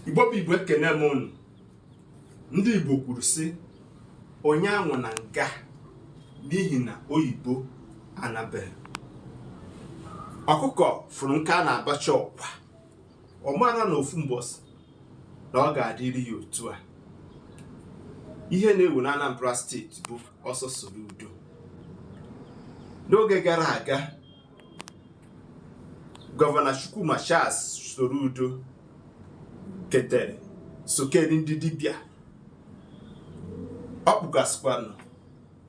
Igbo bụ Igbo, ekene m unu. Ndị Igbo kwuru sị, onye anwụ na nga n'ihi na oyibo anabeghị. Ọkụkọ fụrụ nke a na-abacha ọkwa, ọ mara na ofu mbọsị na ọ ga-adịrị ya otu a. Ihe na-ewu na Anambra Steeti bụ ọsọ Soludo. N'oge gara aga, Gọvanọ Chukwuma Charles Soludo ketere sokeri ndị dibịa. Ọ kpụgasịkwanụ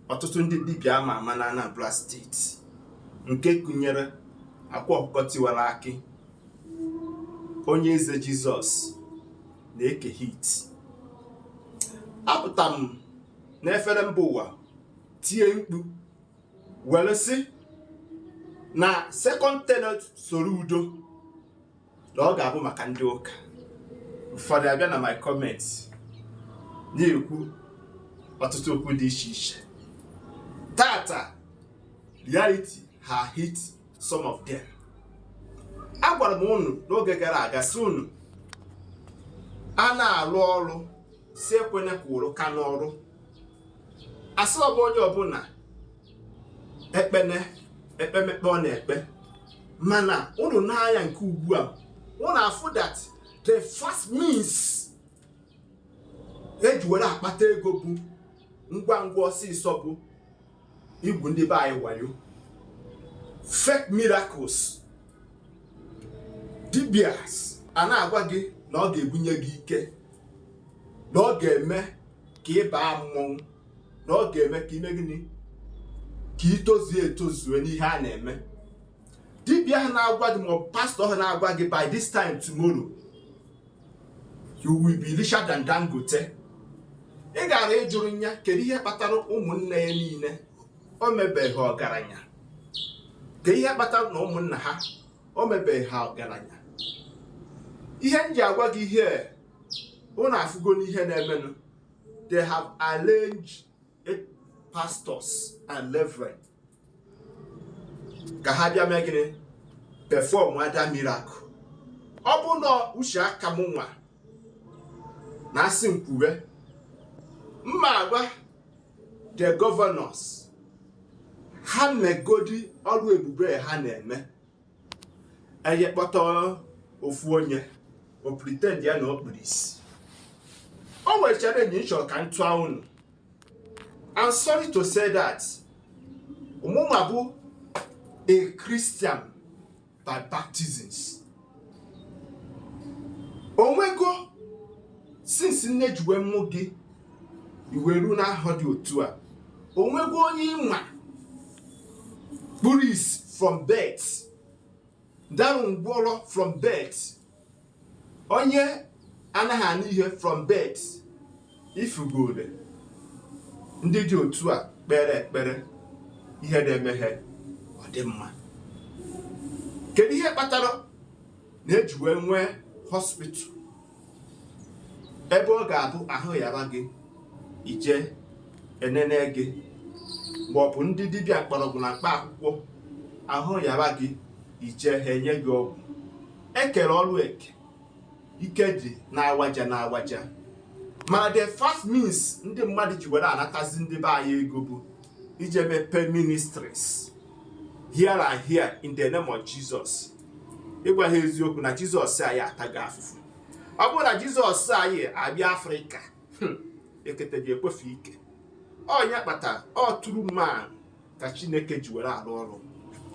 ọtụtụ ndị dibịa ama ama na Anambra Steeti, nke gụnyere Akwa Ọkụkọ Tiwara Akị, Onye Eze Jizọs na Eke Hit. Apụta m n'efere mba ụwa tie mkpu were sị na second tenure Soludo na ọ ga-abụ maka ndị ụka. Ụfọdụ abịa na my comment na-ekwu ọtụtụ okwu dị iche iche. Tata, reality ha hit some of them. Agwara m unu n'oge gara aga sị unu a na-arụ ọrụ si ekwene ka ụrụ ka n'ọrụ. Asị ọ bụ onye ọbụla ekpene ekpemekpe ọ na-ekpe, mana unu n'anya nke ugbu a, unu afụ that the first means eji were akpata ego bụ ngwa ngwa, ọsịsọ, bụ igwu ndị be anyị wayo, fake miracles. Dibias a na-agwa gị na ọ ga-ebunye gị ike, na ọ ga-eme ka ị baa mmọnwụ, na ọ ga-eme ka ime gịnị, ka ị tozuo etozue n'ihe a na-eme. Dibịa ahụ na-agwa gị, maọbụ pastọ ahụ na-agwa gị, by this time tomorrow you will be richer than Dangote. Ị gara ịjụrụ ya kedu ihe kpatara ụmụnne ya niile o mebeghị ọgaranya, ka ihe kpatara na ụmụnna ha o mebeghị ha ọgaranya. Ihe m ji agwa gị ihe unu afụgo n'ihe na-emenụ, they have arranged pastors and reverend ka ha bịa mee gịnị? Perform ada miracle. Ọ bụ na uche aka m nwa na asị m kwube, mma agwa the governors ha megodi ọrụ ebube ha na-eme. Enye kpọta ofu onye, o pretend ya na o kpuru isi. O nwere challenge m chọrọ ka m tụọ unu. I'm sorry to say that ụmụnwa bụ a Christian by baptisms. Onwego since nne ji wee mụ gị iwe ruo n'ahọ dị otu a, onwego onye ịma kpuru isi from birth, darụ ngwọrọ from birth, onye anaghị anụ ihe from birth? Ifugole ndị dị otu a kpere ekpere, ihe na-emeghe ọ dị mma. Kedu ihe kpatara na eji wee nwee hospital ebe ọ ga-abụ ahụ yara gị ije enene gị, maọbụ ndị dibịa mkpọrọgwụ na mkpa akwụkwọ, ahụ yara gị ije ha enye gị ọgwụ? Ekere ọrụ eke, ike dị na-awaja na-awaja, mana the first means ndị mmadụ ji were anatazi ndị be anyị ego bụ ije mepee ministries here and here in the name of Jesus. Ịgwa ha eziokwu na Jizọs anyị ataghị afụfụ. Ọ bụrụ na Jizọs anyị abịa Afrịka, ekete ji ekwefu ike. Ọnya kpata ọ tụrụ man ka Chineke ji were arụ ọrụ.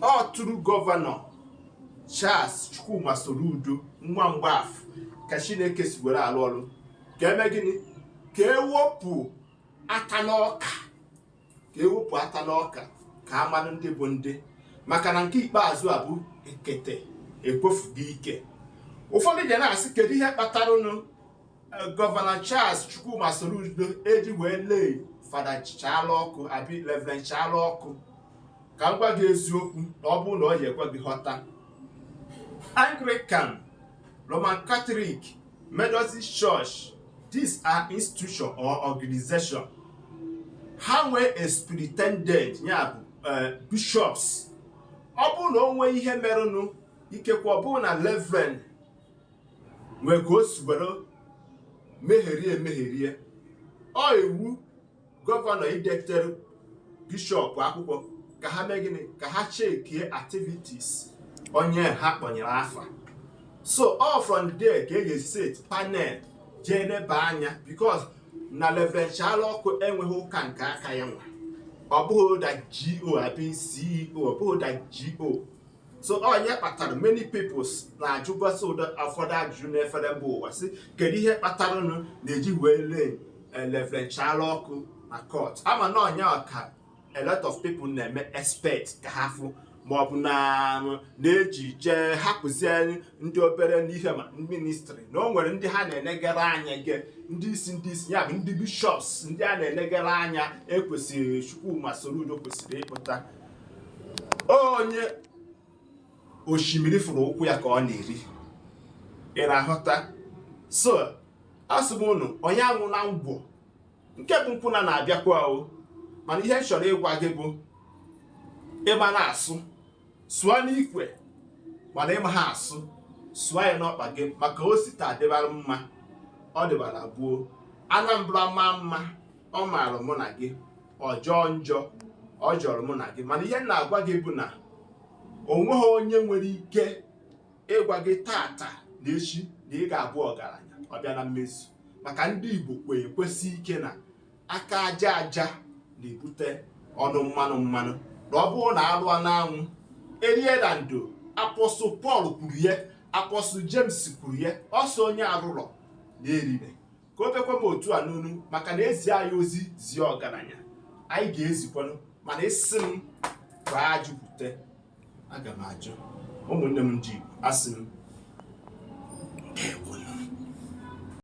Ọ tụrụ Gọvanọ Charles Chukwuma Soludo nwa Mgbafọ ka Chineke si were arụ ọrụ. Ka eme gịnị? Ka ewepụ aka n'ọka, ka ewepụ ata n'ọka, ka a mara ndị bụ ndị, maka na nke ikpeazụ a bụ ekete ekwefugo ike. Ụfọdụ ji na-asị, kedu ihe kpataranụ Gọvanọ Charles Chukwuma Soludo eji wee lee Fada Chala Ọkụ abi Reverend Chala Ọkụ? Ka m gwa gị eziokwu, na ọ bụrụ na ọ yi ekwe gị ghọta, Anglican, Roman Catholic, Methodist Church, these are institution or organization. Ha nwee a superintendent, ya bụ bishops. Ọ bụrụ na o nwee ihe merụnụ, ikekwe ọ bụrụ na reverend Nwee ka o si were meherie emegherie. Ọ iwu governor idetere bishọp akwụkwọ ka ha mee gịnị? Ka ha checkie activities onye ha kpọnyere afa. So all from there ka e ga-set panel jee neba anya, because na Reverend Chalọkụ enweghị ụka nke aka ya nwa. Ọ bụghị da GO abi CEO, ọ bụghị da GO. So onye kpatara many peoples na-ajụgasị ụdọ ụfọdụ ajụjụ n'efere mba ụwa, sị kedu ihe kpatara nụ na-eji wee lee Reverend Chalọkụ na court. Ama na ọnya ka a lot of people na-eme expect ka ha fụ, maọbụ na na-eji jee hapụzie ndị obere n'ihe ma ministry, na o nwere ndị ha na-enegara anya ge ndị isi ya bụ ndị bishops, ndị a na-enegara anya ekwesịrị. Chukwuma Soludo kwesịrị ịpụta. Onye osimiri fụrụ ụkwụ ya ka ọ na-eri, ị na-aghọta? So asị m unu, onye anwụ na ngwọ nke bụ nkwụ na na-abịakwa o. Mana ihe m chọrọ ịgwa gị bụ, ịma na-asụ, sụọ n'ikwe, mana ịma ha asụ, sụọ ya n'ọkpa gị, maka o si taa dịbara mma, ọ dịbara gboo. Anambra maa mma, ọ maara mụ na gị. Ọ jọọ njọ, ọ jọrọ mụ na gị. Mana ihe m na-agwa gị bụ na o nweghị onye nwere ike ịgwa gị tata na echi na ị ga-abụ ọgaranya ọ bịa na mmezu, maka ndị Igbo kwe ekwesị ike na aka aja aja na-ebute ọnụ mmanụ mmanụ, na ọ bụrụ na alụọ n'anwụ erie na ndo. Apostle Paul kwuru ya, Apostle James kwuru ya, ọsọ onye arụrọ na erire ka o bekwa m otu a n'onu, maka na ezi anyị ozi zie ọgaranya anyị ga-ezikwanụ. Mana isi m ka ajụpụta, aga m ajụ ụmụnne m ndị Igbo, asị m.